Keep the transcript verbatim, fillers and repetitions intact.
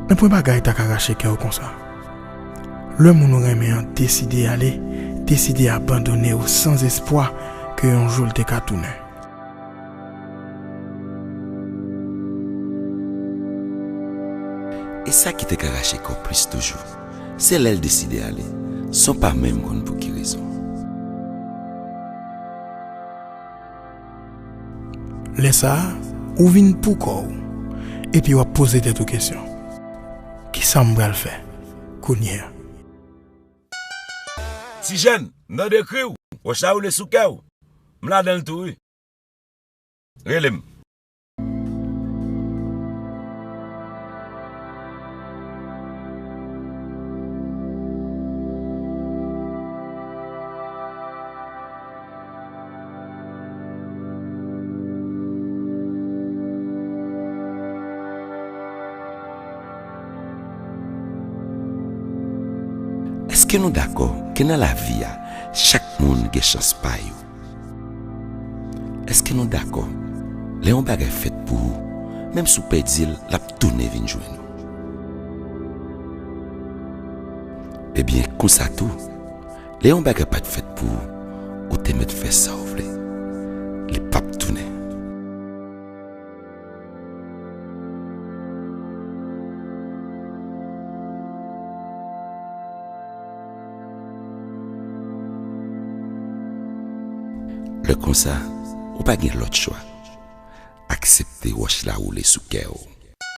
Nanpwen bagay ta ka rache kè w konsa. Lè moun ou renmen an deside ale, deside abandone w san espwa ke yon jou l te ka tounen. E sa ki te ka rache kè w plis toujou, se lè l deside ale, san w pa menm konn pou ki rezon. Lè sa a, ou vin pou kò w, epi w ap poze tèt ou kesyon, "Kisa m pral fè kounye a?" Ti jèn, m tande kri w, wòch la woule sou kè w. M ladan l tou, wi. Rele m. Èske nou dakò ke nan lavi a, chak moun gen chans pa yo? Èske nou dakò, lè yon bagay fèt pou ou, menm si w pèdi l, l ap tounen vin jwenn ou? Ebyen, konsa tou, lè yon bagay pa t fèt pou ou, ou te mèt fè sa w vle, li p ap tounen. Lè konsa, ou pa gen lòt chwa. Aksepte wòch la woule sou kè w.